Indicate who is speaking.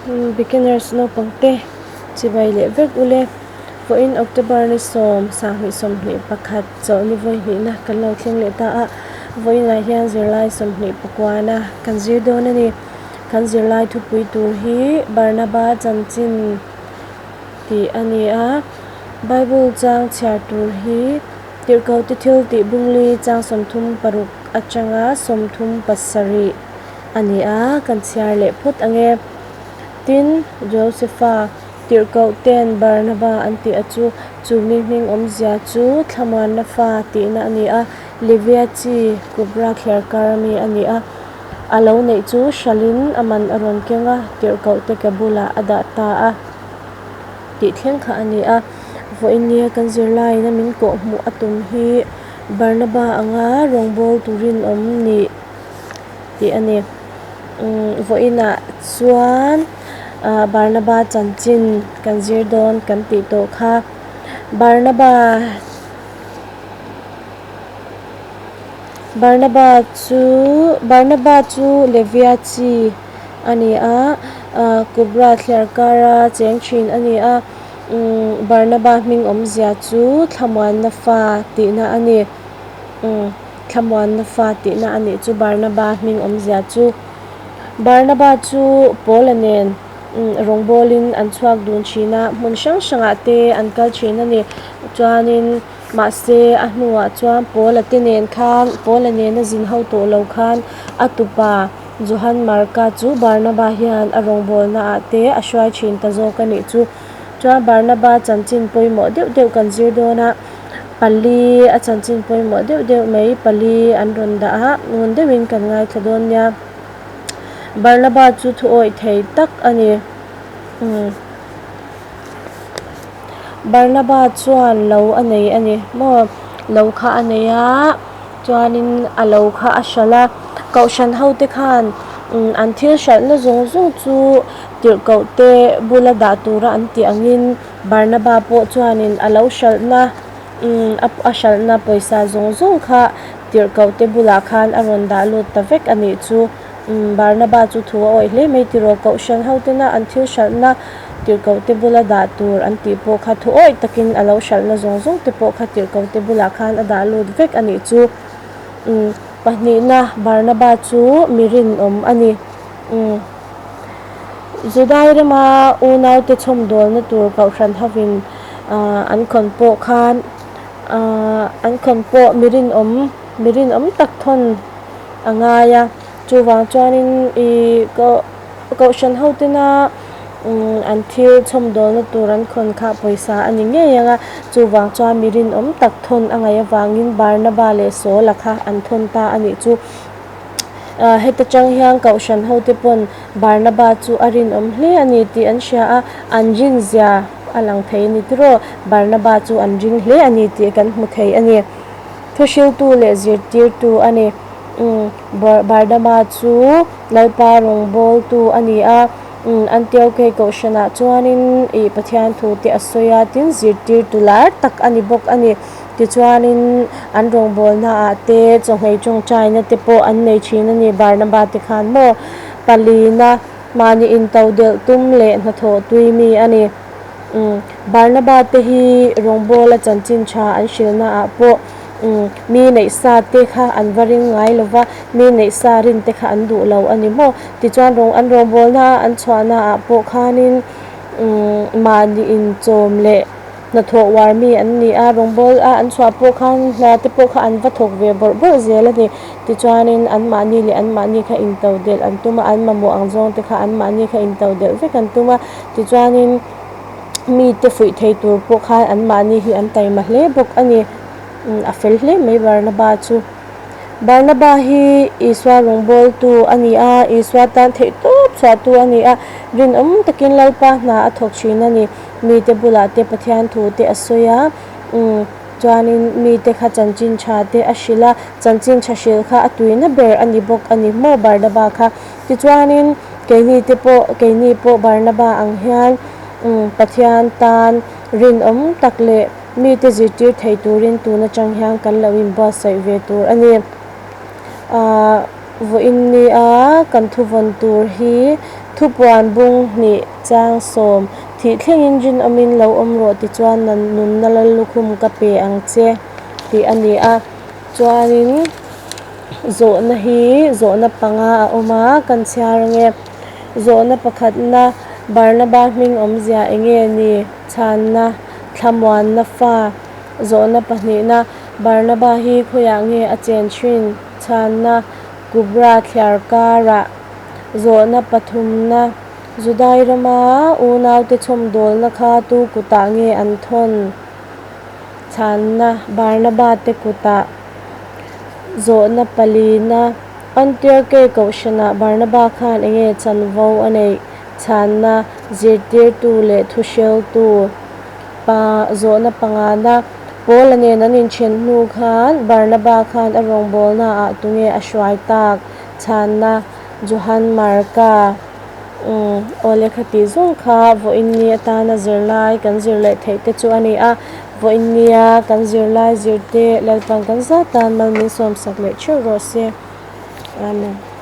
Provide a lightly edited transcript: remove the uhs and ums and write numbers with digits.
Speaker 1: Beginners naupang te chibai leh vek ule. Vawiin October ni 10, 2021 chawlhni vawi hnihna kan lo thleng leh ta a. Vawiinah hian zirlai 29na kan zir dawn a ni. Kan zirlai thupui tur hi Barnaba chanchin tih a ni a. Bible chang chhiar tur hi Tirhkoh te thil tih bungli chang 36 atanga 37 a ni a, kan chhiar leh phawt ang e. Tin, Josepha tirhkoh ten Barnaba an tih a chu, chu mi hming awmzia chu thlamuanna fa tihna a ni a, Livia chi Kubra thliarkar ami a ni a. A lo neih chu hralhin a man a rawn keng a, tirhkoh te ke bulah a dah ta a tih thleng kha a ni a. Vawiin kan zirlaiin a min kawh hmuh a tum hi Barnaba anga rawngbâwl turin awm nih tih a ni. Vawiinah chuan Barnaba chanchin kan zir dawn kan tih tawh kha. Barnaba Barnaba chu Barnaba chu Levia chi a ni a, Kubra thliarkara cheng thin a ni a. Barnaba hming awmzia chu thlamuanna fa tihna a ni. Thlamuanna fa tihna a nih chu Barnaba hming awmzia chu. Barnaba chu Paula nen rawngbawlin an chhuak dun thin a, hmun hrang hrangah te an kal thin a ni. Chuanin mahse a hnuah chuan Paula te nen khan Paula nena zin ho tawh lo khan a tupa Johan Marka chu Barnaba hian a rawngbawlna ah te a hruai thin ta zawk a nih chu. Chuan Barnaba chanchin pawimawh deuh deuh kan zir dawn a. Pali a chanchin pawimawh deuh deuh mai pali an rawn dah a, ngun deuhin kan ngaithla dawn nia. Barnaba chu thu awih thei tak a ni. Umm. Barnaba chuan lo a nei a ni maw? Lo kha a nei a, chuanin a lo kha a hralh a. Kohhran ho te khan an thil hralhna zawng zawng chu tirhkoh te bula dah tura an tih angin Barnaba pawh chuanin a lo hralhna a hralhna pawisa zawng zawng kha tirhkoh te bulah khan a rawn dah lut ta vek a nih chu. Barnaba chu thu a awih hle mai tiraw Kohhran ho tena an thil hralhna tirhkoh te bula dah tur an tih pawh kha thu awih takin a lo hralhna zawng zawng te pawh kha tirhkoh te bulah khan a dah lut vek a nih chu. Pahnihna Barnaba chu mi rinawm a ni. Judai rama unaute chhawmdawlna tur kohhran hovin an khawn pawh khan an khawn pawh mi rinawm mi rinawm tak thawn a ngai a. Chuvang chuanin ih kohhran hotena an thil chhawmdawlna tur an khawn kha pawisa a ni ngei ang a. Chuvang chuan mi rinawm tak thawn a ngaih avangin Barnaba leh Saula kha an thawn ta a nih chu. Heta tang hian kohhran hote pawn Barnaba chu a rinawm hle a ni tih an hria a, an rinzia a lang thei a ni tiraw? Barnaba chu an ring hle a ni tih kan hmu thei a ni. Thuhriltu leh zirtirtu a ni. Barnaba chu Lalpa rawngbawltu a ni a, Antiokei kohhranah chuanin ih Pathian thute a sawi a, tin zirtirtu lar tak a ni bawk a ni. Tichuanin an rawngbawlnaah te chawhmeh tawngtaina te pawh an nei thin a ni Barnaba te khan maw palina mahni into delh tum leh hnathawh tui mi a ni. Umm Barnaba te hi rawngbawla chanchin tha an hrilhnaah pawh umm mi neih sa te kha an va ring ngai lo va, mi neih sa rin te kha an duh lo a ni maw. Tichuan rawng an rawngbawlnaah an chhuahnaah pawh khanin umm mahni inchawm leh Hnathawh uar mi an ni a, rawngbâwl a an chhuah pawh khan hna te pawh kha an va thawk ve bawrh bawrh zel a ni. Tichuanin anmahni leh anmahni kha into delh an tum a, an mamawh ang zawng te kha anmahni kha into delh vek an tum a. Tichuanin mite fuih thei tur pawh khan anmahni hi an taima hle bawk a ni. A fel hle mai Barnaba chu. Barnaba hi Isua rawngbawltu a ni a, Isua tan theih tawp chhuahtu a ni a, rinawm takin Lalpa hna a thawk thin a ni. Mite bulah te Pathian thu te a sawi a, umm chuanin mite kha chanchin tha te a hrilh a, chanchin tha hrilh kha a tuina ber a ni bawk a ni maw Barnaba kha. Tichuanin keini te pawh keini pawh Barnaba ang hian umm Pathian tan rinawm tak leh mite zirtir thei turin tun atang hian kan lo inbuatsaih ve tur a ni. Ahh vawiin nia kan thuvawn tur hi. Thupuan bung hnih chang sawm, Thih thlengin rinawmin lo awm rawh tichuan nunna lallukhum ka pe ang che tih a ni a. Chuanin zawhna hi zawhna panga a awm a, kan chhiar ange. Zawhna pakhatna, Barnaba hming awmzia enge ni? Chhanna, Thlamuanna fa. Zawhna pahnihna, Barnaba hi khawiah nge a chen thin? Chhanna, Kubra thliar karah. Zawhna pathumna, Judai rama unaute chhawmdawlna kha tu kutah nge an thawn? Chhanna, Barnaba te kutah. Zawhna palina, Antiarke kohhranah Barnaba khan enge chanvo a neih? Chhanna, Zirtirtu leh thuhriltu. Pa, zawhna pangana, Paula nen an inthen hnu khan Barnaba khan a rawngbawlnaah tunge a hruai tak? Chhanna, Johan Marka. Umm, aw lehkha tih zawng kha vawiinni atana zirlai kan zir leh theih te chu a ni a. Vawiinnia kan zirlai zirte Lalpan kan zat tan mal min sawmsak leh theuh rawh se. Amen.